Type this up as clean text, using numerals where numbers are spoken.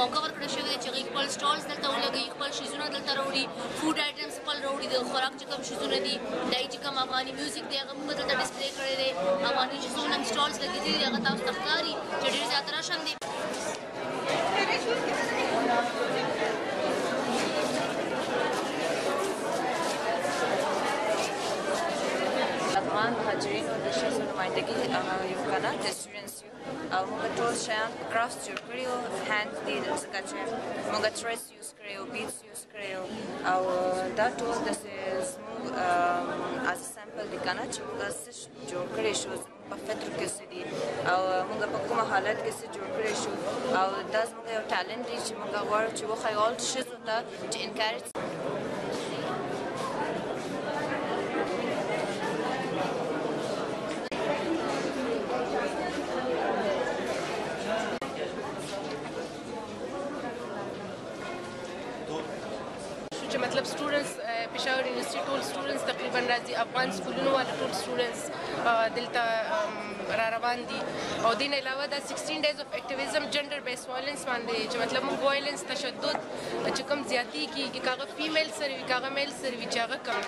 موقع ورکړل شوې ده چې هغوی خپل سټالز دلته ولګوي، خپل شیزونه دلته راوړي، فوډ آیټمز خپل راوړي، د خوراک چې کوم شیزونه دي، د چې کوم افغاني میوزیک دی هغه موږ دلته ډسپلی کړی دی. افغاني چې څونه هم سټالز لګېدلي دي هغه تاسو ته ښکاري چې ډېر زیات رش هم دی. افغان مهاجرینو د ښځو نمایندګي یو که نه د سټوډنټس یو، او موږ ټول شیان په کرافټ جوړ کړي وو، هند دي، ځکه چې موږ تریس یوز کړی وو، بیډز یوز کړی وو، او دا ټول داسې زموږ از سمپل دي که نه چې موږ څه جوړ کړی شو، زموږ په فطر کې څه دي او موږ په کومه حالت کې څه جوړ کړی شو، او دا زموږ یو ټالنټ دی چې موږ غواړو چې وښیو آل ښځو ته چې انکریج. چې مطلب سټوډنټس پېښور یونیورسيټي ټول سټوډنټس تقریبا راځي، افغان سکولونو والا ټول سټوډنټس دلته را روان دي. او دین علاوه دا 16 ډیز اف اکټیویزم جندر بیس وایلنس باندې چې مطلب موږ وایلنس، تشدد چې کوم زیاتی کیږي، کاغه فیمیل سره وي کاغه میل سره وي، چې هغه کم